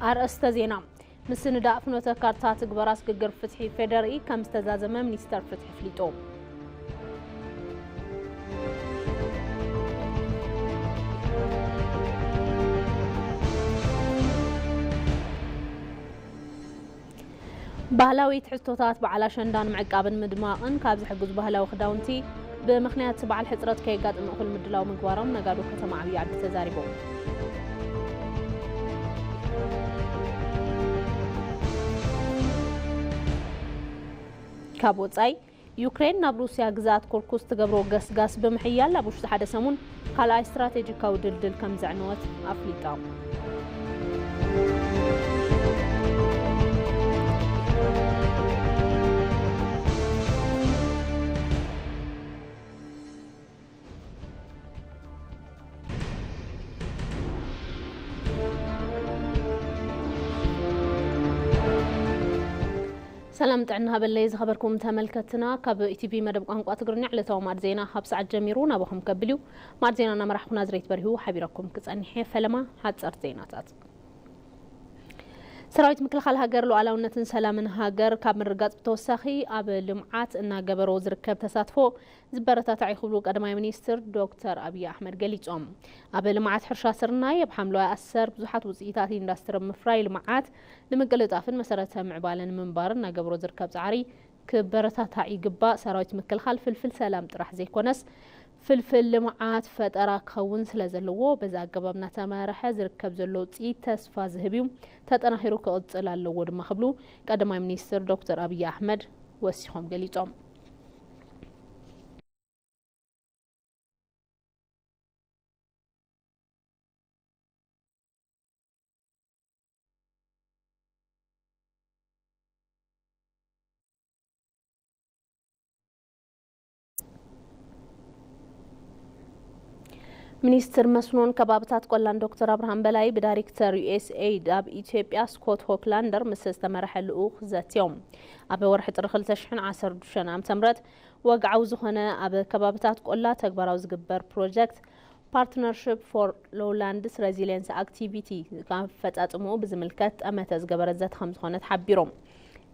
ኣርእስተ ዜና። ምስንዳእ ፍኖተ ካርታ ትግበራ ስግግር ፍትሒ ፌደሪኢ ከም ዝተዛዘመ ሚኒስተር ፍትሒ ኣፍሊጡ። ባህላዊ ትሕዝቶታት በዓል ኣሸንዳ ንምዕቃብን ምድማቕን ካብ ዝሕግዙ ባህላዊ ክዳውንቲ ብምኽንያት በዓል ሕጽረት ከየጋጥም እኹል ምድላው ምግባሮም ነጋዶ ከተማ ዓብዪ ዓዲ ተዛሪቦም። ካብ ወጻኢ፣ ዩክሬን ናብ ሩስያ ግዝኣት ኩርኩስ ትገብሮ ገስጋስ ብምሕያል ኣብ ውሽጢ ሓደ ሰሙን ካልኣይ ስትራቴጂካዊ ድልድል ከም ዘዕነወት ኣፍሊጣ። ሰላም ጥዕና ሃበለይ ዝኸበርኩም ተመልከትና፣ ካብ ኢቲቪ መደብ ቋንቋ ትግርኛ ዕለታዊ ማዕድ ዜና ካብ ሰዓት ጀሚሩ ናባኹም ከብል እዩ። ማዕድ ዜና እናመራሕኩ ናዝሬት በሪሁ ሓቢረኩም ክጸንሕ እየ። ፈለማ ሓጸርቲ ዜናታት። ሰራዊት ምክልኻል ሃገር ሉዓላውነትን ሰላምን ሃገር ካብ ምርጋጽ ብተወሳኺ ኣብ ልምዓት እናገበሮ ዝርከብ ተሳትፎ ዝበረታታዕ እዩ ክብሉ ቀዳማይ ሚኒስትር ዶክተር ኣብይ ኣሕመድ ገሊጾም። ኣብ ልምዓት ሕርሻ ስርናይ፣ ኣብ ሓምለዋይ ኣሰር ብዙሓት ውፅኢታት ኢንዳስትሪ ምፍራይ ልምዓት ንምቅልጣፍን መሰረተ ምዕባለ ንምንባርን እናገብሮ ዝርከብ ፃዕሪ ክበረታታዕ ይግባእ። ሰራዊት ምክልኻል ፍልፍል ሰላም ጥራሕ ዘይኮነስ ፍልፍል ልምዓት ፈጠራ ክኸውን ስለ ዘለዎ በዚ ኣገባብ እናተመርሐ ዝርከብ ዘሎ ውፅኢት ተስፋ ዝህብ እዩ፣ ተጠናኺሩ ክቕፅል ኣለዎ ድማ ክብሉ ቀዳማይ ሚኒስትር ዶክተር ኣብይ ኣሕመድ ወሲኾም ገሊፆም። ሚኒስትር መስኖን ከባብታት ቆላን ዶክተር ኣብርሃም በላይ ብዳይሬክተር ዩ ኤስ ኤይድ ኣብ ኢትዮጵያ ስኮት ሆክላንደር ምስ ዝተመርሐ ልኡኽ ዘትዮም። ኣብ ወርሒ ጥሪ ክልተ ሽሕን ዓሰርተ ሽዱሽተን ዓመተ ምህረት ወግዓዊ ዝኾነ ኣብ ከባብታት ቆላ ተግባራዊ ዝግበር ፕሮጀክት ፓርትነርሽፕ ፎር ሎውላንድስ ሬዚሊየንስ ኣክቲቪቲ ኣፈጻጽምኡ ብዝምልከት ጠመተ ዝገበረ ዘተ ከም ዝኾነ ተሓቢሮም።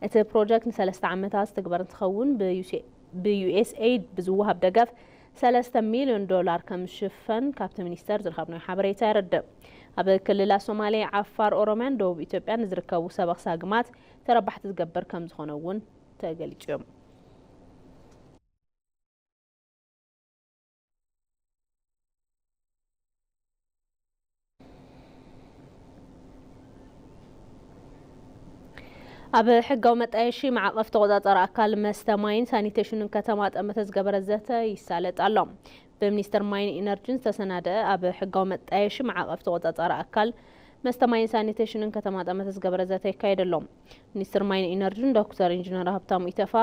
እቲ ፕሮጀክት ንሰለስተ ዓመታት ዝትግበር እንትኸውን ብዩ ኤስ ኤይድ ብዝወሃብ ደገፍ ሰለስተ ሚልዮን ዶላር ከም ዝሽፈን ካብቲ ሚኒስቴር ዝረኸብናዮ ሓበሬታ የረድእ። ኣብ ክልላት ሶማሌ፣ ዓፋር፣ ኦሮሚያን ደቡብ ኢትዮጵያን ንዝርከቡ ሰበኽ ሳግማት ተረባሕቲ ዝገብር ከም ዝኾነ እውን ተገሊጹ እዮም። ኣብ ሕጋዊ መጣየሺ ማዕቐፍ ተቖጻጻሪ ኣካል መስተ ማይን ሳኒቴሽንን ከተማ ጠመተ ዝገበረ ዘተ ይሳለጥ ኣሎ። ብሚኒስትር ማይን ኢነርጂን ዝተሰናደአ ኣብ ሕጋዊ መጣየሺ ማዕቐፍ ተቖጻጻሪ ኣካል መስተ ማይን ሳኒቴሽንን ከተማ ጠመተ ዝገበረ ዘተ ይካየድ ኣሎ። ሚኒስትር ማይን ኢነርጂን ዶክተር ኢንጂነር ሃብታሙ ኢተፋ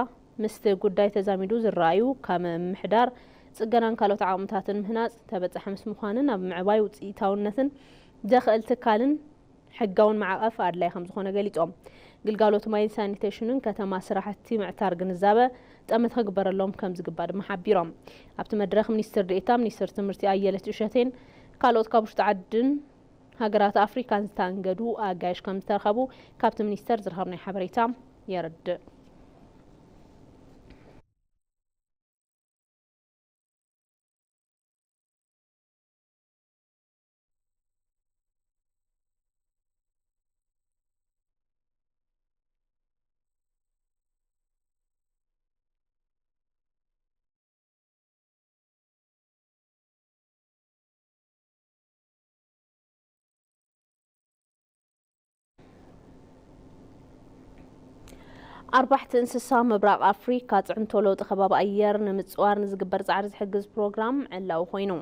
ምስቲ ጉዳይ ተዛሚዱ ዝረኣዩ ካብ ምምሕዳር፣ ጽገናን ካልኦት ዓቕምታትን ምህናጽ ተበጻሒ ምስ ምዃንን ኣብ ምዕባይ ውጽኢታውነትን ዘኽእል ትካልን ሕጋውን ማዕቐፍ ኣድላይ ከም ዝኾነ ገሊጾም። ግልጋሎት ማይን ሳኒቴሽንን ከተማ ስራሕቲ ምዕታር ግንዛበ ጠመተ ክግበረሎም ከም ዝግባእ ድማ ሓቢሮም። ኣብቲ መድረኽ ሚኒስትር ዴኤታ ሚኒስትር ትምህርቲ ኣየለት እሸቴን ካልኦት ካብ ውሽጢ ዓድን ሃገራት ኣፍሪካን ዝተኣንገዱ ኣጋይሽ ከም ዝተረኸቡ ካብቲ ሚኒስቴር ዝረኸብናዮ ሓበሬታ የረድእ። ኣርባሕቲ እንስሳ ምብራቕ ኣፍሪካ ፅዕንቶ ለውጢ ከባቢ ኣየር ንምፅዋር ንዝግበር ፃዕሪ ዝሕግዝ ፕሮግራም ዕላዊ ኮይኑ።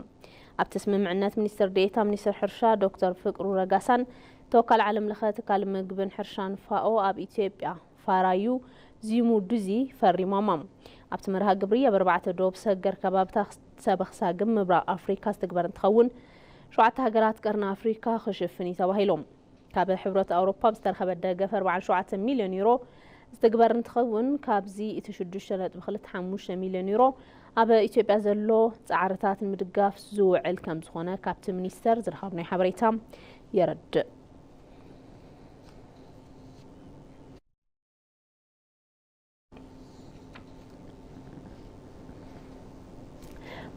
ኣብቲ ስምምዕነት ሚኒስትር ዴኤታ ሚኒስትር ሕርሻ ዶክተር ፍቅሩ ረጋሳን ተወካል ዓለም ለኸ ትካል ምግብን ሕርሻን ፋኦ ኣብ ኢትዮጵያ ፋራዩ ዚሙዱዚ ፈሪሞም። ኣብቲ መርሃ ግብሪ ኣብ ኣርባዕተ ዶብ ሰገር ከባብታት ሰበኽ ሳግም ምብራቕ ኣፍሪካ ዝትግበር እንትኸውን፣ ሸውዓተ ሃገራት ቀርኒ ኣፍሪካ ክሽፍን እዩ ተባሂሉ። ካብ ሕብረት ኣውሮፓ ብዝተረኸበ ደገፍ ኣርባዓን ሸውዓተን ሚልዮን ዩሮ ዝትግበር እንትኸውን፣ ካብዚ እቲ ሽዱሽተ ነጥቢ ክልተ ሓሙሽተ ሚልዮን ዩሮ ኣብ ኢትዮጵያ ዘሎ ፃዕርታት ንምድጋፍ ዝውዕል ከም ዝኾነ ካብቲ ሚኒስቴር ዝረኸብናዮ ሓበሬታ የረድእ።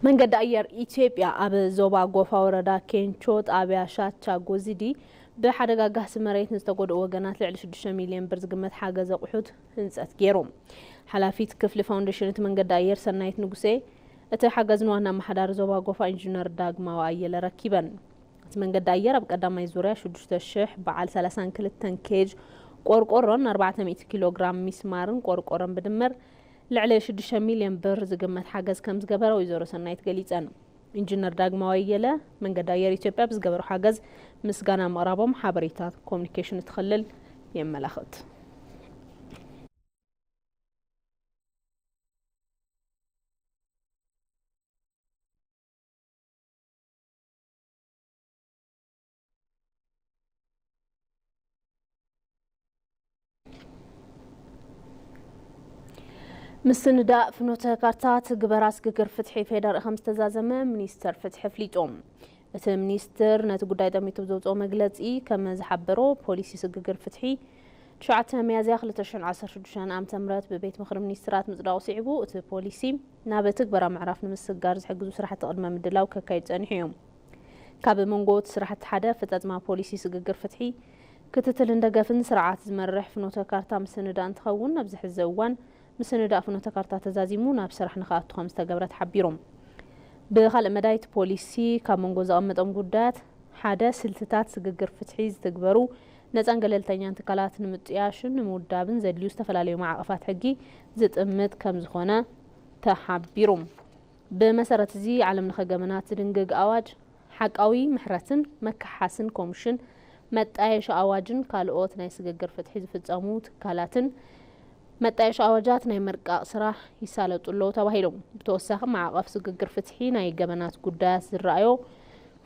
መንገዲ ኣየር ኢትዮጵያ ኣብ ዞባ ጎፋ ወረዳ ኬንቾ ጣብያ ሻቻ ጎዚዲ ብሓደጋ ጋህሲ መሬት ንዝተጎድኡ ወገናት ልዕሊ ሽዱሽተ ሚልዮን ብር ዝግመት ሓገዝ ኣቑሑት ህንፀት ገይሩ። ሓላፊት ክፍሊ ፋውንዴሽን እቲ መንገዲ ኣየር ሰናይት ንጉሴ እቲ ሓገዝ ንዋና ኣመሓዳሪ ዞባ ጎፋ ኢንጂነር ዳግማዊ ኣየለ ረኪበን። እቲ መንገዲ ኣየር ኣብ ቀዳማይ ዙርያ ሽዱሽተ ሽሕ በዓል ሰላሳን ክልተን ኬጅ ቆርቆሮን ኣርባዕተ ሚእቲ ኪሎ ግራም ሚስማርን ቆርቆሮን ብድምር ልዕሊ ሽዱሽተ ሚልዮን ብር ዝግመት ሓገዝ ከም ዝገበረ ወይዘሮ ሰናይት ገሊጸን። ኢንጂነር ዳግማዊ ኣየለ መንገዲ ኣየር ኢትዮጵያ ብዝገበሮ ሓገዝ ምስጋና ምቕራቦም ሓበሬታ ኮሙኒኬሽን እቲ ክልል የመላኽት። ምስንዳእ ፍኖተ ካርታ ትግበራ ስግግር ፍትሒ ፌደራል ከም ዝተዛዘመ ሚኒስተር ፍትሒ ኣፍሊጡ። እቲ ሚኒስትር ነቲ ጉዳይ ጠሚቱ ብዘውፅኦ መግለፂ ከም ዝሓበሮ ፖሊሲ ስግግር ፍትሒ ትሽዓተ ሚያዝያ ክልተ ሽሕን ዓሰርተ ሽዱሽተን ዓመተ ምህረት ብቤት ምኽሪ ሚኒስትራት ምፅዳቑ ስዒቡ እቲ ፖሊሲ ናብ ትግበራ ምዕራፍ ንምስጋር ዝሕግዙ ስራሕቲ ቅድመ ምድላው ከካይድ ፀኒሑ እዩ። ካብ መንጎ እቲ ስራሕቲ ሓደ ኣፈፃፅማ ፖሊሲ ስግግር ፍትሒ ክትትልን ደገፍን ስርዓት ዝመርሕ ፍኖተ ካርታ ምስንዳእ እንትኸውን ኣብዚ ሕዚ እዋን ምስንዳእ ፍኖተ ካርታ ተዛዚሙ ናብ ስራሕ ንክኣቱ ከም ዝተገብረ ተሓቢሩ። ብኻልእ መዳይ እቲ ፖሊሲ ካብ መንጎ ዘቐመጦም ጉዳያት ሓደ ስልትታት ስግግር ፍትሒ ዝትግበሩ ነፃን ገለልተኛን ትካላት ንምጥያሽን ንምውዳብን ዘድልዩ ዝተፈላለዩ ማዕቐፋት ሕጊ ዝጥምት ከም ዝኾነ ተሓቢሩ። ብመሰረት እዚ ዓለም ለኸ ገበናት ዝድንግግ ኣዋጅ ሓቃዊ ምሕረትን መከሓስን ኮሚሽን መጣየሻ ኣዋጅን ካልኦት ናይ ስግግር ፍትሒ ዝፍፀሙ ትካላትን መጣየሻ ኣዋጃት ናይ ምርቃቕ ስራሕ ይሳለጡ ኣለዉ ተባሂሉ። ብተወሳኺ ማዕቐፍ ስግግር ፍትሒ ናይ ገበናት ጉዳያት ዝረኣዮ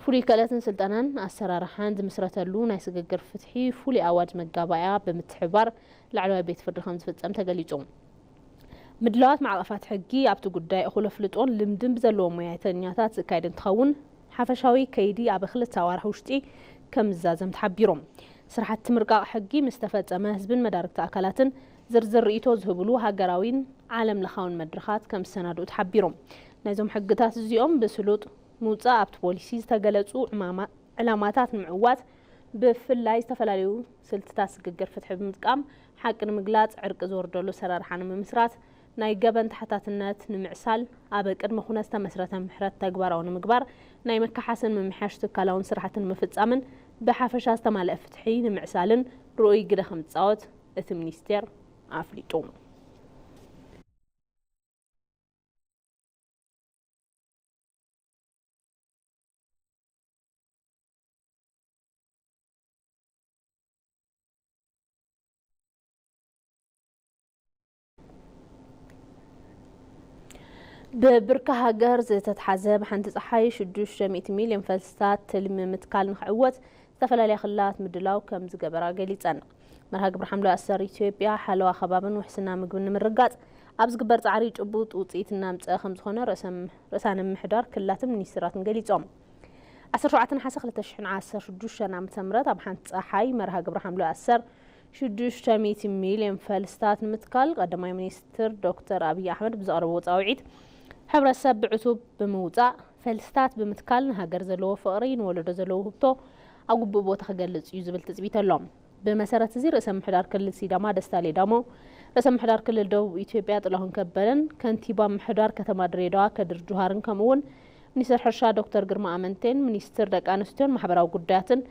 ፍሉይ ክእለትን ስልጠናን ኣሰራርሓን ዝምስረተሉ ናይ ስግግር ፍትሒ ፍሉይ ኣዋጅ መጋባእያ ብምትሕብባር ላዕለዋይ ቤት ፍርዲ ከም ዝፍፀም ተገሊፁ። ምድላዋት ማዕቐፋት ሕጊ ኣብቲ ጉዳይ እኹል ኣፍልጦን ልምድን ብዘለዎም ሞያተኛታት ዝካየድ እንትኸውን ሓፈሻዊ ከይዲ ኣብ ክልተ ኣዋርሕ ውሽጢ ከም ዝዛዘም ተሓቢሩ። ስራሕቲ ምርቃቕ ሕጊ ምስ ተፈፀመ ህዝብን መዳርግቲ ኣካላትን ዝርዝር ርእይቶ ዝህብሉ ሃገራዊን ዓለም ለኻውን መድረኻት ከም ዝሰናድኡ ተሓቢሩ። ናይዞም ሕግታት እዚኦም ብስሉጥ ምውፃእ ኣብቲ ፖሊሲ ዝተገለፁ ዕማማ ዕላማታት ንምዕዋት ብፍላይ ዝተፈላለዩ ስልትታት ስግግር ፍትሒ ብምጥቃም ሓቂ ንምግላፅ ዕርቂ ዝወርደሉ ኣሰራርሓ ንምምስራት ናይ ገበን ተሓታትነት ንምዕሳል ኣብ ቅድመ ኩነት ዝተመስረተ ምሕረት ተግባራዊ ንምግባር ናይ ምክሓስን ምምሕያሽ ትካላውን ስራሕቲ ንምፍፃምን ብሓፈሻ ዝተማልአ ፍትሒ ንምዕሳልን ርኡይ ግደ ከም ዝፃወት እቲ ሚኒስቴር ኣፍሊጡ። ብብርኪ ሃገር ዝተትሓዘ ብሓንቲ ፀሓይ ሽዱሽተ ሚእቲ ሚልዮን ፈልስታት ትልሚ ምትካል ንክዕወት ዝተፈላለያ ክልላት ምድላው ከም ዝገበራ ገሊፀን። መርሃ ግብሪ ሓምለዋይ ኣሰር ኢትዮጵያ ሓለዋ ከባብን ውሕስና ምግብን ንምርጋፅ ኣብ ዝግበር ፃዕሪ ጭቡጥ ውፅኢት እናምፀአ ከም ዝኾነ ርእሰ ርእሳነ ምምሕዳር ክልላትን ሚኒስትራትን ገሊፆም። ዓሰርተ ሸውዓተ ነሓሰ ክልተ ሽሕን ዓሰርተ ሽዱሽተን ዓመተ ምህረት ኣብ ሓንቲ ፀሓይ መርሃ ግብሪ ሓምለዋይ ኣሰር ሽዱሽተ ሚእቲ ሚልዮን ፈልስታት ንምትካል ቀዳማይ ሚኒስትር ዶክተር ኣብይ ኣሕመድ ብዘቕረቦ ፃውዒት ሕብረተሰብ ብዕቱብ ብምውፃእ ፈልስታት ብምትካል ንሃገር ዘለዎ ፍቕሪ ንወለዶ ዘለዎ ውህብቶ ኣብ ግቡእ ቦታ ክገልፅ እዩ ዝብል ትፅቢት ኣሎ። ብመሰረት እዚ ርእሰ ምምሕዳር ክልል ሲዳማ ደስታ ሌዳሞ፣ ርእሰ ምምሕዳር ክልል ደቡብ ኢትዮጵያ ጥላሁን ከበደን ከንቲባ ምምሕዳር ከተማ ድሬዳዋ ከድር ጁሃርን ከምኡ እውን ሚኒስትር ሕርሻ ዶክተር ግርማ ኣመንቴን ሚኒስትር ደቂ ኣንስትዮን ማሕበራዊ ጉዳያትን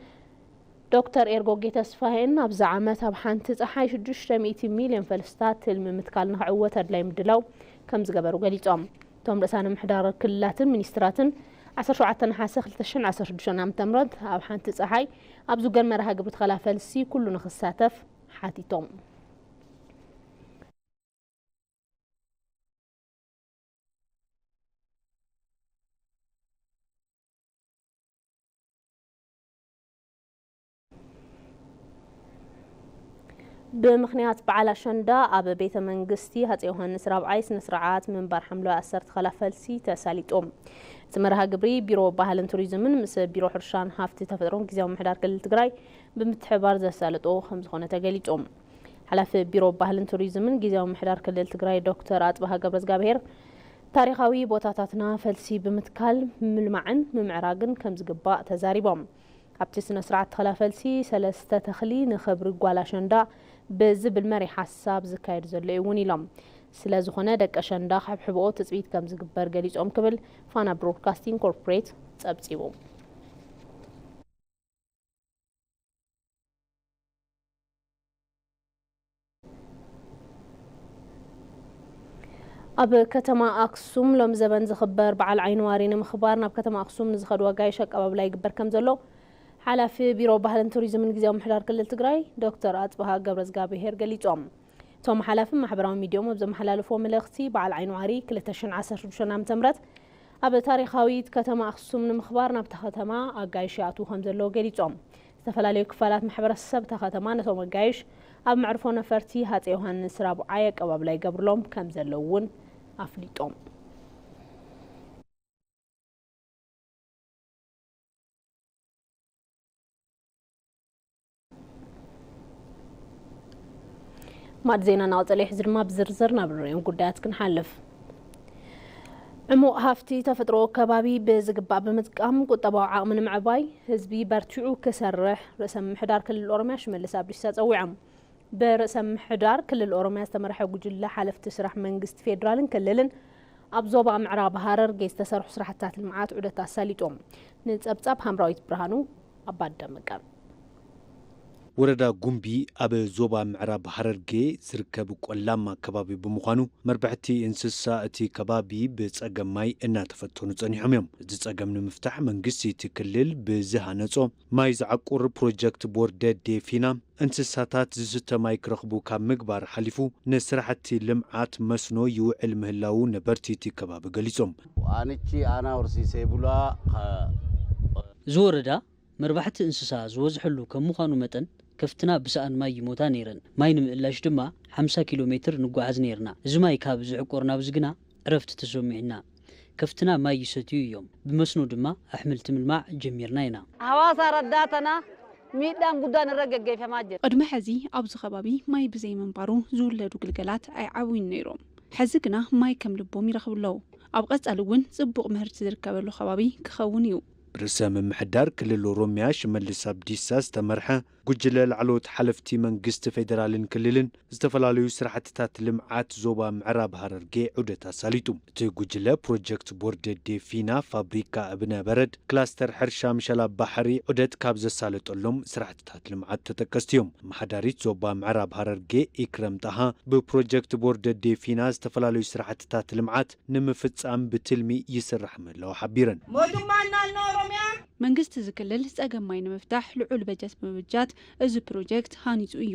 ዶክተር ኤርጎጌ ተስፋዬን ኣብዚ ዓመት ኣብ ሓንቲ ፀሓይ ሽዱሽተ ሚእቲ ሚልዮን ፈልስታት ትልሚ ምትካል ንክዕወት ኣድላይ ምድላው ከም ዝገበሩ ገሊፆም። እቶም ርእሳነ ምምሕዳር ክልላትን ሚኒስትራትን ዓሰርተ ሸውዓተ ነሓሰ ክልተ ሽሕን ዓሰርተ ሽዱሽተን ዓመተ ምህረት ኣብ ሓንቲ ፀሓይ ኣብ ዝገን መርሃ ግብሪ ተኸላ ፈልሲ ኩሉ ንክሳተፍ ሓቲቶም። ብምኽንያት በዓል ኣሸንዳ ኣብ ቤተ መንግስቲ ሃፀይ ዮሃንስ ራብዓይ ስነ ስርዓት ምንባር ሓምለዋይ ኣሰር ተኸላ ፈልሲ ተሳሊጡ። እቲ መርሃ ግብሪ ቢሮ ባህልን ቱሪዝምን ምስ ቢሮ ሕርሻን ሃፍቲ ተፈጥሮን ግዝያዊ ምምሕዳር ክልል ትግራይ ብምትሕብባር ዘሳለጦ ከም ዝኾነ ተገሊጹ። ሓላፊ ቢሮ ባህልን ቱሪዝምን ግዝያዊ ምምሕዳር ክልል ትግራይ ዶክተር ኣጽብሃ ገብረዝጋብሄር ታሪኻዊ ቦታታትና ፈልሲ ብምትካል ምልማዕን ምምዕራግን ከም ዝግባእ ተዛሪቦም። ኣብቲ ስነ ስርዓት ተኸላ ፈልሲ ሰለስተ ተኽሊ ንኽብሪ ጓል ኣሸንዳ ብዝብል መሪሕ ሓሳብ ዝካየድ ዘሎ እዩ እውን ኢሎም። ስለ ዝኾነ ደቂ ኣሸንዳ ክሕብሕብኦ ትፅቢት ከም ዝግበር ገሊፆም ክብል ፋና ብሮድካስቲንግ ኮርፖሬት ፀብፂቡ። ኣብ ከተማ ኣክሱም ሎም ዘበን ዝኽበር በዓል ዓይኒ ዋሪ ንምኽባር ናብ ከተማ ኣክሱም ንዝኸዱ ኣጋይሽ ኣቀባብላ ይግበር ከም ዘሎ ሓላፊ ቢሮ ባህልን ቱሪዝምን ግዜያዊ ምምሕዳር ክልል ትግራይ ዶክተር ኣጽብሃ ገብረዝጋብሄር ገሊጾም። እቶም ሓላፊ ማሕበራዊ ሚዲዮም ኣብ ዘመሓላለፍዎ መልእኽቲ በዓል ዓይኒ ዋሪ ክልተ ሽሕን ዓሰርተ ሽዱሽተን ዓመተ ምህረት ኣብ ታሪኻዊት ከተማ ኣክሱም ንምኽባር ናብታ ከተማ ኣጋይሽ ይኣትዉ ከም ዘለዉ ገሊጾም። ዝተፈላለዩ ክፋላት ማሕበረሰብ እታ ከተማ ነቶም ኣጋይሽ ኣብ መዕርፎ ነፈርቲ ሃፀይ ዮሃንስ ራብዓይ ኣቀባብላ ይገብርሎም ከም ዘለዉ እውን ኣፍሊጦም። ማድ ዜና እናቐጸለ ሕዚ ድማ ብዝርዝር ናብ ንሪኦም ጉዳያት ክንሓልፍ። ዕሙቕ ሃፍቲ ተፈጥሮ ከባቢ ብዝግባእ ብምጥቃም ቁጠባዊ ዓቕሚ ንምዕባይ ህዝቢ በርቲዑ ክሰርሕ ርእሰ ምምሕዳር ክልል ኦሮሚያ ሽመልስ ኣብዲሳ ጸዊዖም። ብርእሰ ምምሕዳር ክልል ኦሮሚያ ዝተመርሐ ጉጅለ ሓለፍቲ ስራሕ መንግስቲ ፌዴራልን ክልልን ኣብ ዞባ ምዕራብ ሃረርጌ ዝተሰርሑ ስራሕትታት ልምዓት ዑደት ኣሳሊጦም። ንጸብጻብ ሃምራዊት ብርሃኑ ኣባደመቀ። ወረዳ ጉምቢ ኣብ ዞባ ምዕራብ ሃረርጌ ዝርከብ ቆላማ ከባቢ ብምዃኑ መርባሕቲ እንስሳ እቲ ከባቢ ብጸገም ማይ እናተፈተኑ ጸኒሖም እዮም። እዚ ጸገም ንምፍታሕ መንግስቲ እቲ ክልል ብዝሃነጾ ማይ ዝዓቁር ፕሮጀክት ቦርደዴ ፊና እንስሳታት ዝስተ ማይ ክረኽቡ ካብ ምግባር ሓሊፉ ንስራሕቲ ልምዓት መስኖ ይውዕል ምህላዉ ነበርቲ እቲ ከባቢ ገሊጾም። ኣንቺ ኣና ሆርሲሴ ቡላ እዚ ወረዳ መርባሕቲ እንስሳ ዝበዝሐሉ ከም ምዃኑ መጠን ከፍትና ብሰኣን ማይ ይሞታ ነይረን። ማይ ንምእላሽ ድማ ሓምሳ ኪሎ ሜትር ንጓዓዝ ነይርና። እዚ ማይ ካብ ዝዕቆር ናብዚ ግና ዕረፍቲ ተሰሚዑና። ከፍትና ማይ ይሰትዩ እዮም። ብመስኖ ድማ ኣሕምልቲ ምልማዕ ጀሚርና ኢና። Hawaasa raddaa tana miidhaan guddaan irra geggeeffamaa jira. ቅድሚ ሕዚ ኣብዚ ከባቢ ማይ ብዘይምንባሩ ዝውለዱ ግልገላት ኣይዓብዩን ነይሮም። ሕዚ ግና ማይ ከም ልቦም ይረኽቡ ኣለዉ። ኣብ ቀፃሊ እውን ፅቡቕ ምህርቲ ዝርከበሉ ከባቢ ክኸውን እዩ። ርእሰ ምምሕዳር ክልል ኦሮሚያ ሽመልስ ኣብዲሳ ዝተመርሐ ጉጅለ ላዕለዎት ሓለፍቲ መንግስቲ ፌደራልን ክልልን ዝተፈላለዩ ስራሕትታት ልምዓት ዞባ ምዕራብ ሃረርጌ ዑደት ኣሳሊጡ። እቲ ጉጅለ ፕሮጀክት ቦርደዴ ፊና፣ ፋብሪካ እብነ በረድ፣ ክላስተር ሕርሻ ምሸላ ባሕሪ ዑደት ካብ ዘሳለጠሎም ስራሕትታት ልምዓት ተጠቀስቲ እዮም። ኣመሓዳሪት ዞባ ምዕራብ ሃረርጌ ኢክረም ጣሃ ብፕሮጀክት ቦርደዴ ፊና ዝተፈላለዩ ስራሕትታት ልምዓት ንምፍፃም ብትልሚ ይስራሕ ምህላዉ ሓቢረን። Mootummaan naannoo Oromiyaa መንግስቲ እዚ ክልል ፀገም ማይ ንምፍታሕ ልዑል በጀት ብምብጃት እዚ ፕሮጀክት ሃኒፁ እዩ።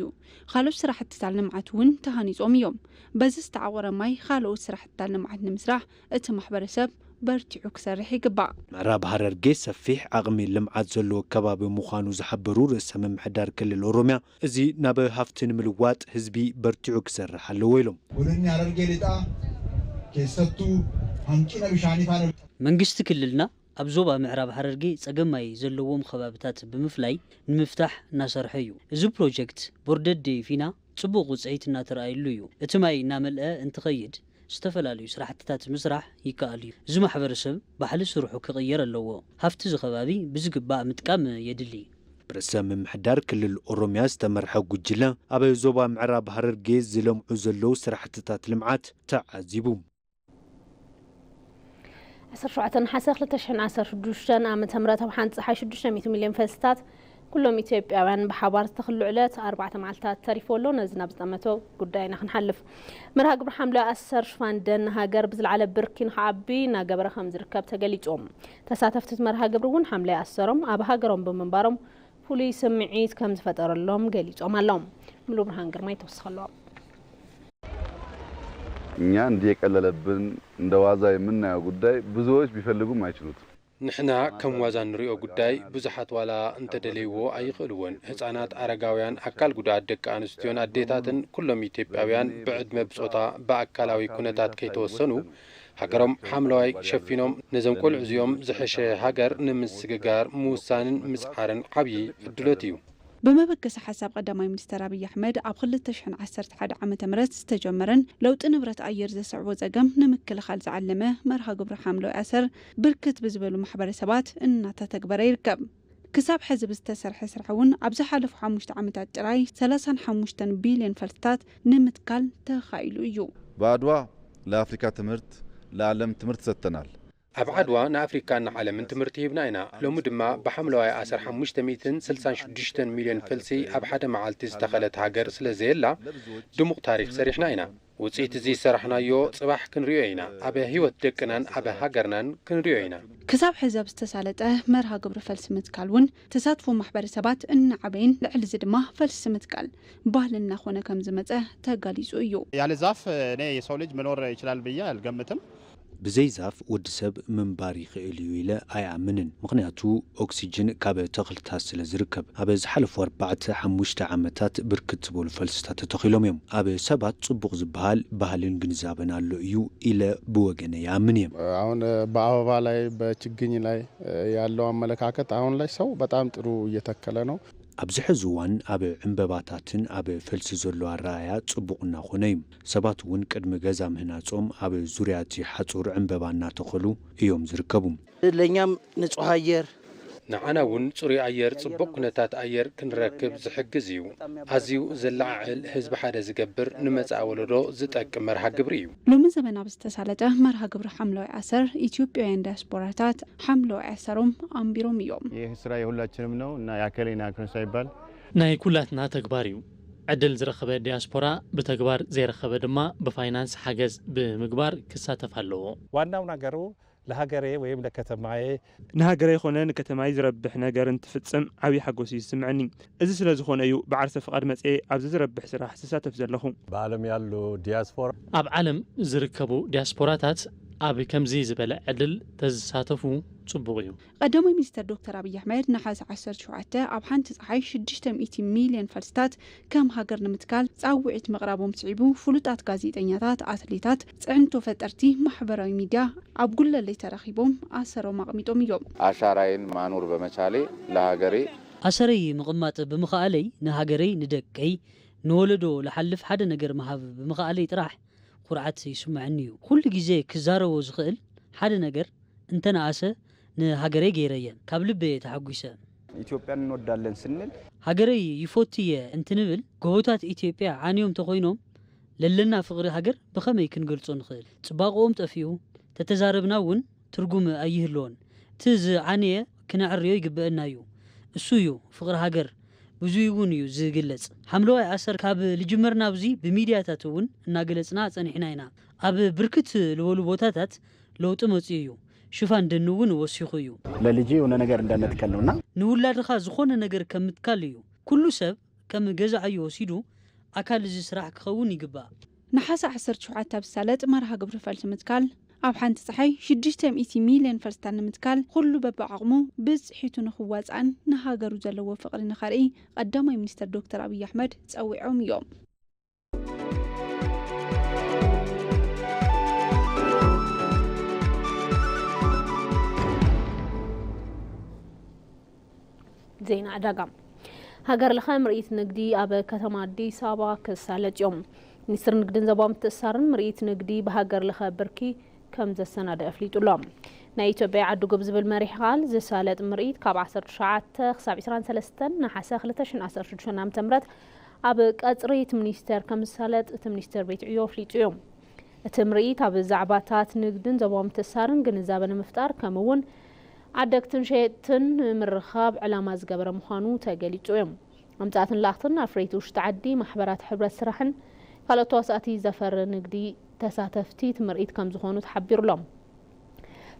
ካልኦት ስራሕትታት ልምዓት እውን ተሃኒፆም እዮም። በዚ ዝተዓቖረ ማይ ካልኦት ስራሕትታት ልምዓት ንምስራሕ እቲ ማሕበረሰብ በርቲዑ ክሰርሕ ይግባእ። ምዕራብ ሃረርጌ ሰፊሕ ዓቕሚ ልምዓት ዘለዎ ከባቢ ምዃኑ ዝሓበሩ ርእሰ ምምሕዳር ክልል ኦሮሚያ፣ እዚ ናብ ሃፍቲ ንምልዋጥ ህዝቢ በርቲዑ ክሰርሕ ኣለዎ ኢሎም። Godinni Harargee Lixaa keessattuu hanqina bishaanii faana መንግስቲ ክልልና ኣብ ዞባ ምዕራብ ሓረርጌ ጸገም ማይ ዘለዎም ከባብታት ብምፍላይ ንምፍታሕ እናሰርሐ እዩ። እዚ ፕሮጀክት ቦርደዴ ፊና ጽቡቕ ውጽኢት እናተረኣየሉ እዩ። እቲ ማይ እናመልአ እንትኸይድ ዝተፈላለዩ ስራሕትታት ምስራሕ ይከኣል እዩ። እዚ ማሕበረሰብ ባህሊ ስርሑ ክቕየር ኣለዎ። ሃፍቲ እዚ ከባቢ ብዝግባእ ምጥቃም የድሊ። ብርእሰ ምምሕዳር ክልል ኦሮሚያ ዝተመርሐ ጉጅለ ኣብ ዞባ ምዕራብ ሃረርጌ ዝለምዑ ዘለዉ ስራሕትታት ልምዓት ተዓዚቡ። ዓሰርተ ሸውዓተ ነሓሰ ክልተ ሽሕን ዓሰርተ ሽዱሽተን ዓመተ ምህረት ኣብ ሓንቲ ፀሓይ ሽዱሽተ ሚእቲ ሚልዮን ፈልስታት ኩሎም ኢትዮጵያውያን ብሓባር ዝተኽሉ ዕለት ኣርባዕተ መዓልታት ተሪፎ ኣሎ። ነዚ ናብ ዝጠመቶ ጉዳይና ክንሓልፍ። መርሃ ግብሪ ሓምለ ኣሰር ሽፋን ደን ሃገር ብዝለዓለ ብርኪ ንክዓቢ እናገበረ ከም ዝርከብ ተገሊጹ። ተሳተፍቲ እቲ መርሃ ግብሪ እውን ሓምለ ኣሰሮም ኣብ ሃገሮም ብምንባሮም ፍሉይ ስምዒት ከም ዝፈጠረሎም ገሊጾም ኣለዉ። ሙሉ ብርሃን ግርማይ ተወስኸሎም። እኛ እንዲህ የቀለለብን እንደ ዋዛ የምናየው ጉዳይ ብዙዎች ቢፈልጉም አይችሉትም። ንሕና ከም ዋዛ እንሪኦ ጉዳይ ብዙሓት ዋላ እንተደለይዎ ኣይኽእልዎን። ህፃናት፣ ኣረጋውያን፣ ኣካል ጉዱኣት ደቂ ኣንስትዮን ኣዴታትን ኩሎም ኢትዮጵያውያን ብዕድመ ብፆታ ብኣካላዊ ኩነታት ከይተወሰኑ ሃገሮም ሓምለዋይ ሸፊኖም ነዞም ቆልዑ እዚኦም ዝሐሸ ሃገር ንምስግጋር ምውሳንን ምፅዓርን ዓብዪ ዕድሎት እዩ። ብመበገሲ ሓሳብ ቀዳማይ ሚኒስተር ኣብይ ኣሕመድ ኣብ ክልተ ሽሕን ዓሰርተ ሓደ ዓመተ ምህረት ዝተጀመረን ለውጢ ንብረት ኣየር ዘስዕቦ ጸገም ንምክልኻል ዝዓለመ መርሃ ግብሪ ሓምለዋይ ኣሰር ብርክት ብዝበሉ ማሕበረሰባት እናተተግበረ ይርከብ። ክሳብ ሕዚ ብዝተሰርሐ ስራሕ እውን ኣብ ዝሓለፉ ሓሙሽተ ዓመታት ጥራይ ሰላሳን ሓሙሽተን ቢልዮን ፈልስታት ንምትካል ተኻኢሉ እዩ። በአድዋ ለአፍሪካ ትምህርት፣ ለዓለም ትምህርት ሰጥተናል። ኣብ ዓድዋ ንኣፍሪካን ንዓለምን ትምህርቲ ሂብና ኢና። ሎሚ ድማ ብሓምለዋይ ኣሰር ሓሙሽተ ሚእትን ስልሳን ሽዱሽተን ሚልዮን ፈልሲ ኣብ ሓደ መዓልቲ ዝተኸለት ሃገር ስለ ዘየላ ድሙቕ ታሪክ ሰሪሕና ኢና። ውፅኢት እዚ ዝሰራሕናዮ ፅባሕ ክንሪኦ ኢና። ኣብ ህይወት ደቅናን ኣብ ሃገርናን ክንሪኦ ኢና። ክሳብ ሕዚ ኣብ ዝተሳለጠ መርሃ ግብሪ ፈልሲ ምትካል እውን ተሳትፎ ማሕበረሰባት እናዓበየን ልዕሊ እዚ ድማ ፈልሲ ምትካል ባህሊ እናኾነ ከም ዝመፀ ተጋሊፁ እዩ። ያለ ዛፍ እኔ የሰው ልጅ መኖር ይችላል ብዬ አልገምትም። ብዘይ ዛፍ ወዲ ሰብ ምንባር ይኽእል እዩ ኢለ ኣይኣምንን። ምኽንያቱ ኦክሲጅን ካብ ተኽልታት ስለ ዝርከብ። ኣብ ዝሓለፉ ኣርባዕተ ሓሙሽተ ዓመታት ብርክት ዝበሉ ፈልስታት ተተኺሎም እዮም። ኣብ ሰባት ጽቡቕ ዝበሃል ባህልን ግንዛበን ኣሎ እዩ ኢለ ብወገነ ይኣምን እየ። አሁን በአበባ ላይ በችግኝ ላይ ያለው አመለካከት አሁን ላይ ሰው በጣም ጥሩ እየተከለ ነው። ኣብዚ ሕዚ እዋን ኣብ ዕምበባታትን ኣብ ፈልሲ ዘሎ ኣረኣእያ ጽቡቕ እናኾነ እዩ። ሰባት እውን ቅድሚ ገዛ ምህናጾም ኣብ ዙርያ እቲ ሓጹር ዕምበባ እናተኸሉ እዮም ዝርከቡ። ለእኛም ንጹህ አየር ንዓና እውን ጽሩይ ኣየር፣ ጽቡቕ ኩነታት ኣየር ክንረክብ ዝሕግዝ እዩ። ኣዝዩ ዘለዓዕል፣ ህዝቢ ሓደ ዝገብር፣ ንመጻኢ ወለዶ ዝጠቅም መርሃ ግብሪ እዩ። ሎሚ ዘበን ኣብ ዝተሳለጠ መርሃ ግብሪ ሓምለዋይ ኣሰር ኢትዮጵያውያን ዲያስፖራታት ሓምለዋይ ኣሰሮም ኣንቢሮም እዮም። ይህ ስራ የሁላችንም ነው እና የአከሌ ና ክንሳ ይባል ናይ ኩላትና ተግባር እዩ። ዕድል ዝረኸበ ዲያስፖራ ብተግባር ዘይረኸበ ድማ ብፋይናንስ ሓገዝ ብምግባር ክሳተፍ ኣለዎ። ዋናው ነገሩ ለሀገሬ ወይም ለከተማዬ ንሃገረይ ኾነ ንከተማይ ዝረብሕ ነገር እንትፍጽም ዓብዪ ሓጎስ እዩ ዝስምዐኒ። እዚ ስለ ዝኾነ እዩ ብዓርሰ ፍቓድ መጽኤ ኣብዚ ዝረብሕ ስራሕ ዝሳተፍ ዘለኹ። በዓለም ያሉ ዲያስፖራ ኣብ ዓለም ዝርከቡ ዲያስፖራታት ኣብ ከምዚ ዝበለ ዕድል ተዝሳተፉ ጽቡቕ እዩ። ቀዳማይ ሚኒስተር ዶክተር ኣብይ ኣሕመድ ነሓሰ ዓሰርተ ሸውዓተ ኣብ ሓንቲ ጸሓይ ሽዱሽተ ሚእቲ ሚልዮን ፈልስታት ከም ሃገር ንምትካል ጻውዒት ምቕራቦም ስዒቡ፣ ፍሉጣት ጋዜጠኛታት፣ ኣትሌታት፣ ጽዕንቶ ፈጠርቲ፣ ማሕበራዊ ሚድያ ኣብ ጉለሌ ተረኺቦም ኣሰሮም ኣቕሚጦም እዮም። አሻራዬን ማኖር በመቻሌ ለሀገሬ ኣሰረይ ምቕማጥ ብምኽኣለይ ንሃገረይ፣ ንደቀይ፣ ንወለዶ ልሓልፍ ሓደ ነገር ምሃብ ብምኽኣለይ ጥራሕ ኩርዓት ይስምዐኒ እዩ። ኩሉ ግዜ ክዛረቦ ዝኽእል ሓደ ነገር እንተነኣሰ ንሃገረይ ገይረየን። ካብ ልቢ እየ ተሓጒሰ። ኢትዮጵያን እንወዳለን ስንል ሃገረይ ይፎቱ እየ እንትንብል ጎቦታት ኢትዮጵያ ዓንዮም ተኾይኖም ለለና ፍቕሪ ሃገር ብኸመይ ክንገልጾ ንኽእል? ጽባቕኦም ጠፊኡ ተተዛረብና እውን ትርጉም ኣይህልዎን። እቲ ዝዓነየ ክነዕርዮ ይግበአና እዩ። እሱ እዩ ፍቕሪ ሃገር ብዙይ እውን እዩ ዝግለጽ። ሓምለዋይ ኣሰር ካብ ልጅመር ናብዚ ብሚድያታት እውን እናገለጽና ጸኒሕና ኢና። ኣብ ብርክት ዝበሉ ቦታታት ለውጢ መጺኡ እዩ። ሽፋን ደኒ እውን ወሲኹ እዩ። ለልጅ የሆነ ነገር እንደመትከል ነውና። ንውላድኻ ዝኾነ ነገር ከም ምትካል እዩ። ኩሉ ሰብ ከም ገዛኣዩ ወሲዱ ኣካል እዚ ስራሕ ክኸውን ይግባእ። ነሓሰ ዓሰርተ ሸውዓተ ኣብ ዝሳለጥ መርሃ ግብሪ ፈልሲ ምትካል ኣብ ሓንቲ ጸሓይ ሽዱሽተ ሚእቲ ሚልዮን ፈልስታት ንምትካል ኩሉ በብዓቕሙ ብጽሒቱ ንኽዋጻእን ንሃገሩ ዘለዎ ፍቕሪ ንኸርኢ ቀዳማይ ሚኒስተር ዶክተር ኣብይ ኣሕመድ ጸዊዖም እዮም። ዜና ዕዳጋ። ሃገር ለኸ ምርኢት ንግዲ ኣብ ከተማ ኣዲስ ኣበባ ክሳለጥ እዮም። ሚኒስትር ንግድን ዞባዊ ምትእስሳርን ምርኢት ንግዲ ብሃገር ለኸ ብርኪ ከም ዘሰናድእ ኣፍሊጡ ኣሎ። ናይ ኢትዮጵያ ዓዲ ጎብ ዝብል መሪሕ ቃል ዝሳለጥ ምርኢት ካብ ዓሰርተ ትሽዓተ ክሳብ ዕስራን ሰለስተን ነሓሰ ክልተ ሽሕን ዓሰርተ ሽዱሽተ ዓመተ ምህረት ኣብ ቀጽሪ እቲ ሚኒስቴር ከም ዝሳለጥ እቲ ሚኒስቴር ቤት ዕዮ ኣፍሊጡ እዩ። እቲ ምርኢት ኣብ ዛዕባታት ንግድን ዞባዊ ምትእስሳርን ግንዛበ ንምፍጣር ከምኡ እውን ዓደግትን ሸየጥትን ንምርኻብ ዕላማ ዝገበረ ምዃኑ ተገሊጹ እዩ። ኣምጻእትን ላእኽትን ኣፍረይቲ ውሽጢ ዓዲ፣ ማሕበራት ሕብረት ስራሕን ካልኦት ተዋሳእቲ ዘፈር ንግዲ ተሳተፍቲ እቲ ምርኢት ከም ዝኾኑ ተሓቢሩ ኣሎ።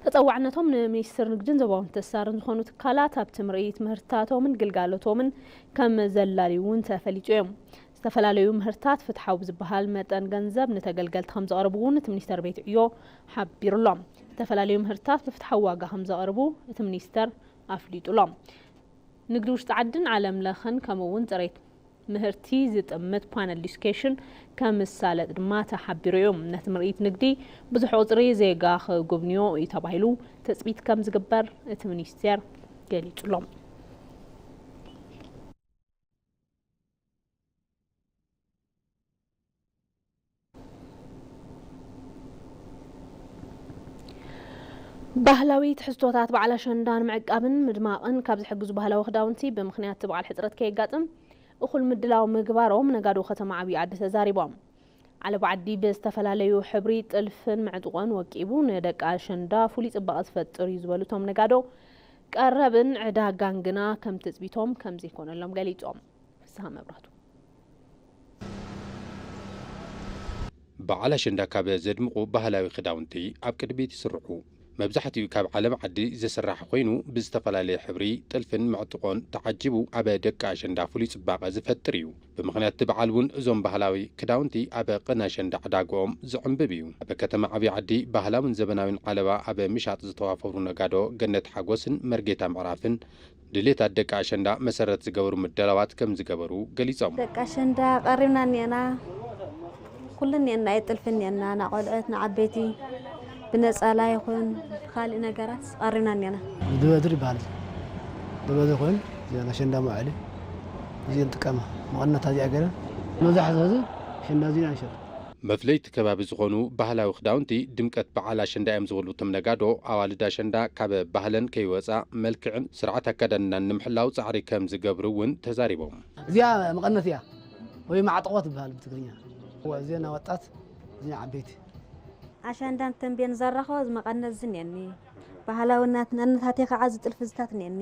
ተጸዋዕነቶም ንሚኒስትር ንግድን ዞባዊ ምትእስሳርን ዝኾኑ ትካላት ኣብቲ ምርኢት ምህርትታቶምን ግልጋሎቶምን ከም ዘላልዩ እውን ተፈሊጡ እዩ። ዝተፈላለዩ ምህርትታት ፍትሓዊ ብዝበሃል መጠን ገንዘብ ንተገልገልቲ ከም ዘቕርቡ እውን እቲ ሚኒስቴር ቤት ዕዮ ሓቢሩ ኣሎ። ዝተፈላለዩ ምህርትታት ብፍትሓዊ ዋጋ ከም ዘቕርቡ እቲ ሚኒስቴር ኣፍሊጡ ኣሎ። ንግዲ ውሽጢ ዓድን ዓለም ለኸን ከምኡ እውን ጽሬት ምህርቲ ዝጥምት ፓነል ዲስኬሽን ከም ዝሳለጥ ድማ ተሓቢሩ እዩ። ነቲ ምርኢት ንግዲ ብዙሕ ቁጽሪ ዜጋ ክጉብንዮ እዩ ተባሂሉ ትጽቢት ከም ዝግበር እቲ ሚኒስቴር ገሊጹ ኣሎ። ባህላዊ ትሕዝቶታት በዓል ኣሸንዳ ንምዕቃብን ምድማቕን ካብ ዝሕግዙ ባህላዊ ክዳውንቲ ብምኽንያት እቲ በዓል ሕፅረት ከየጋጥም እኹል ምድላው ምግባሮም ነጋዶ ከተማ ዓብዪ ዓዲ ተዛሪቦም። ዓለባ ዓዲ ብዝተፈላለዩ ሕብሪ ጥልፍን ምዕጥቖን ወቂቡ ንደቂ ኣሸንዳ ፍሉይ ፅባቐ ዝፈጥር እዩ ዝበሉ እቶም ነጋዶ፣ ቀረብን ዕዳጋን ግና ከም ትፅቢቶም ከም ዘይኮነሎም ገሊፆም። ፍስሃ መብራቱ። በዓል ኣሸንዳ ካብ ዘድምቑ ባህላዊ ክዳውንቲ ኣብ ቅድሚት ይስርዑ። መብዛሕትኡ ካብ ዓለባ ዓዲ ዝስራሕ ኮይኑ ብዝተፈላለየ ሕብሪ ጥልፍን ምዕጥቖን ተዓጂቡ ኣብ ደቂ ኣሸንዳ ፍሉይ ፅባቐ ዝፈጥር እዩ። ብምኽንያት እቲ በዓል እውን እዞም ባህላዊ ክዳውንቲ ኣብ ቅነ ኣሸንዳ ዕዳግኦም ዝዕንብብ እዩ። ኣብ ከተማ ዓብዪ ዓዲ ባህላውን ዘበናዊን ዓለባ ኣብ ምሻጥ ዝተዋፈሩ ነጋዶ ገነት ሓጎስን መርጌታ ምዕራፍን ድሌታት ደቂ ኣሸንዳ መሰረት ዝገበሩ ምደላዋት ከም ዝገበሩ ገሊፆም። ደቂ ኣሸንዳ ቀሪብና እኒአና ኩሉ እኒአና እዩ ጥልፊ እኒአና ናቆልዑት ንዓበይቲ ብነፀላ ይኹን ብካሊእ ነገራት ቀሪብና እኒአና። ድበድር ይበሃል። ድበድር ኮይኑ ኣሸንዳ መውዓሊ እዚ ንጥቀማ መቐነታ እዚኣ ገለ መብዛሕትኡ እዚ ኣሸንዳ እዚ ንሸጥ። መፍለይቲ ከባቢ ዝኾኑ ባህላዊ ክዳውንቲ ድምቀት በዓል ኣሸንዳ እዮም ዝብሉ እቶም ነጋዶ፣ ኣዋልድ ኣሸንዳ ካብ ባህለን ከይወፃ መልክዕን ስርዓት ኣከዳድናን ንምሕላው ፃዕሪ ከም ዝገብሩ እውን ተዛሪቦም። እዚኣ መቐነት እያ ወይ ማዕጠቖ ትበሃል ብትግርኛ። እዚና ወጣት እዚና ዓበይቲ። ኣሸንዳን ተንቤን ዘራኸቦ እዚ መቐነት እዚ እኒአኒ። ባህላዊ ናትነታቴ ከዓ እዚ ጥልፊ ዝታት እኒአኒ።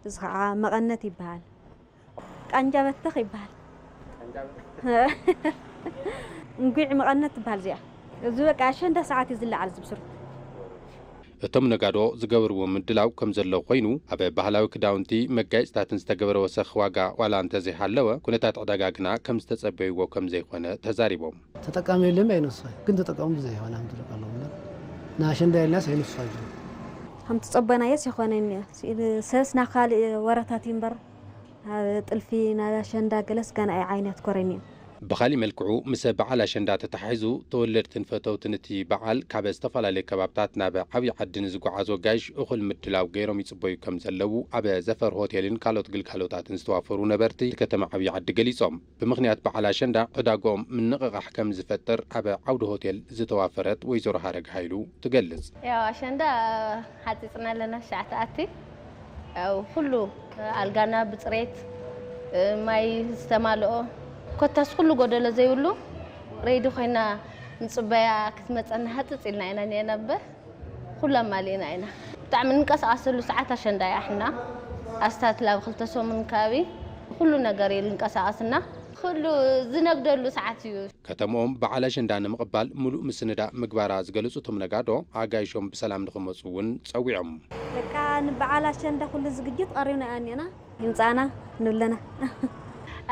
እዚ ከዓ መቐነት ይበሃል። ቃንጃ በተኽ ይበሃል። እንጉዕ መቐነት ትበሃል እዚኣ። እዚ በቃ ኣሸንዳ ሰዓት እዩ ዝለዓል ዝብስሩ። እቶም ነጋዶ ዝገበርዎ ምድላው ከም ዘሎ ኮይኑ ኣብ ባህላዊ ክዳውንቲ መጋየፅታትን ዝተገበረ ወሰኽ ዋጋ ዋላ እንተዘይሃለወ ኩነታት ዕዳጋ ግና ከም ዝተፀበይዎ ከም ዘይኮነ ተዛሪቦም። ተጠቃሚ የለን ኣይነስፋይ ግን ተጠቀሙ ብዘይ ይሆን ኣምትልቀ ኣለዉ ናሸንዳ የልናስ ኣይነስፋ ጅ ከም ትጸበናየስ ይኾነ እኒኦ ሰብስ ናብ ካልእ ወረታት እዩ እምበር ኣብ ጥልፊ ናብ ኣሸንዳ ገለስ ገና እዩ ዓይኒ ኣትኮረኒ እዩ። ብኻሊእ መልክዑ ምስ በዓል ኣሸንዳ ተተሓሒዙ ተወለድትን ፈተውትን እቲ በዓል ካብ ዝተፈላለዩ ከባብታት ናብ ዓብዪ ዓዲ ንዝጓዓዙ ኣጋይሽ እኹል ምድላው ገይሮም ይፅበዩ ከም ዘለዉ ኣብ ዘፈር ሆቴልን ካልኦት ግልጋሎታትን ዝተዋፈሩ ነበርቲ ከተማ ዓብዪ ዓዲ ገሊፆም። ብምኽንያት በዓል ኣሸንዳ ዕዳግኦም ምንቕቓሕ ከም ዝፈጥር ኣብ ዓውዲ ሆቴል ዝተዋፈረት ወይዘሮ ሃረግ ሃይሉ ትገልፅ። ያው ኣሸንዳ ሓፂፅና ኣለና ትሽዓተ ኣቲ ያው ኩሉ ኣልጋና ብፅሬት ማይ ዝተማልኦ ኮታስ ኩሉ ጎደሎ ዘይብሉ ሬዲ ኮይና ንፅበያ ክትመፀና ሃፅፅ ኢልና ኢና ነበር ኩሉ ኣማሊእና ኢና። ብጣዕሚ እንቀሳቐሰሉ ሰዓት ኣሸንዳ እያ። ሕና ኣስታት ላብ ክልተ ሰሙን ከባቢ ኩሉ ነገር እዩ ዝንቀሳቐስና። ኩሉ ዝነግደሉ ሰዓት እዩ። ከተምኦም በዓል ኣሸንዳ ንምቕባል ሙሉእ ምስንዳእ ምግባራ ዝገለፁ እቶም ነጋዶ፣ ኣጋይሾም ብሰላም ንኽመፁ እውን ፀዊዖም። በቃ ንበዓል ኣሸንዳ ኩሉ ዝግጅት ቀሪብና ኢና እኒአና። ይምፃና ንብለና።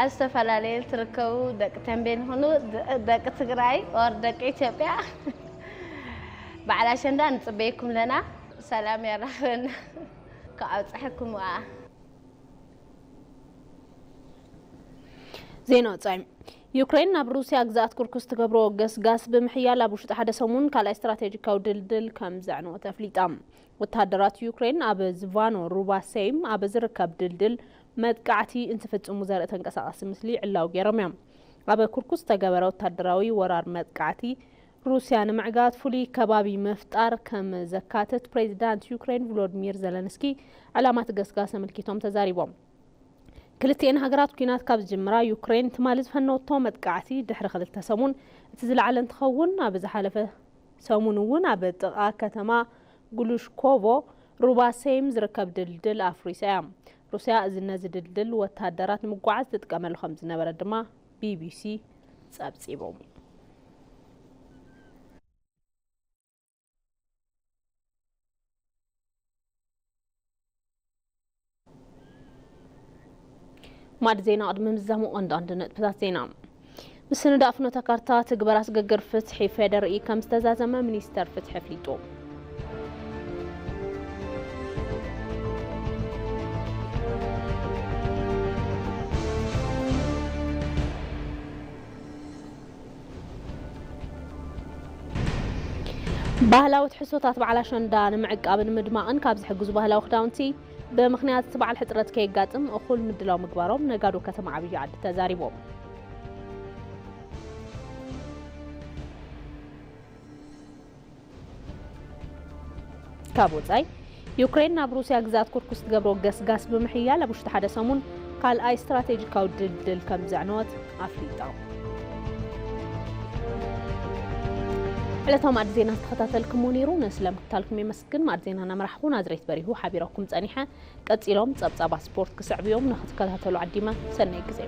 ኣብ ዝተፈላለየ ትርከቡ ደቂ ተንቤን ይኹኑ ደቂ ትግራይ ኦር ደቂ ኢትዮጵያ በዓል ኣሸንዳ ንፅበየኩም ኣለና። ሰላም ያራኽበና። ካብ ኣብፀሐኩም ዋ። ዜና ወፃኢ። ዩክሬን ናብ ሩስያ ግዝኣት ኩርኩስ ትገብሮ ገስጋስ ብምሕያል ኣብ ውሽጢ ሓደ ሰሙን ካልኣይ ስትራቴጂካዊ ድልድል ከም ዘዕነወት ኣፍሊጣ። ወተሃደራት ዩክሬን ኣብ ዝቫኖ ሩባ ሴይም ኣብ ዝርከብ ድልድል መጥቃዕቲ እንትፍጽሙ ዘርኢ ተንቀሳቓሲ ምስሊ ዕላዊ ገይሮም እዮም። ኣብ ኩርኩስ ዝተገበረ ወተሃደራዊ ወራር መጥቃዕቲ ሩስያ ንምዕጋት ፍሉይ ከባቢ ምፍጣር ከም ዘካትት ፕሬዚዳንት ዩክሬን ቮሎድሚር ዘለንስኪ ዕላማ እቲ ገስጋስ ኣመልኪቶም ተዛሪቦም። ክልቲኤን ሃገራት ኲናት ካብ ዝጅምራ ዩክሬን ትማሊ ዝፈነወቶ መጥቃዕቲ ድሕሪ ክልተ ሰሙን እቲ ዝለዓለ እንትኸውን፣ ኣብ ዝሓለፈ ሰሙን እውን ኣብ ጥቓ ከተማ ግሉሽኮቮ ሩባ ሴም ዝርከብ ድልድል ኣፍሪሳ እያ። ሩስያ እዚ ነዚ ድልድል ወታደራት ንምጉዓዝ ትጥቀመሉ ከም ዝነበረ ድማ ቢቢሲ ጸብጺቡ። ማዕድ ዜና ቅድሚ ምዝዛሙ ቀንዲ ቀንዲ ነጥብታት ዜና። ምስንዳእ ፍኖተ ካርታ ትግበራ ስግግር ፍትሒ ፌዴሪኢ ከም ዝተዛዘመ ሚኒስተር ፍትሒ ኣፍሊጡ። ባህላዊ ትሕዝቶታት በዓል ኣሸንዳ ንምዕቃብን ምድማቕን ካብ ዝሕግዙ ባህላዊ ክዳውንቲ ብምኽንያት እቲ በዓል ሕፅረት ከየጋጥም እኹል ምድላው ምግባሮም ነጋዶ ከተማ ዓብዪ ዓዲ ተዛሪቦም። ካብ ወጻኢ፣ ዩክሬን ናብ ሩስያ ግዛት ኩርኩስ ትገብሮ ገስጋስ ብምሕያል ኣብ ውሽጢ ሓደ ሰሙን ካልኣይ ስትራቴጂካዊ ድልድል ከም ዘዕነወት ኣፍሊጣ። ዕለታዊ ማዕዲ ዜና ዝተኸታተልኩሞ ነይሩ። ንስለ ምክታልኩም የመስግን። ማዕዲ ዜና እናመራሕኹ ናዝሬት በሪሁ ሓቢረኩም ጸኒሐ። ቀጺሎም ጸብጻባት ስፖርት ክስዕቡ እዮም። ንኽትከታተሉ ዓዲመ። ሰናይ ግዜ።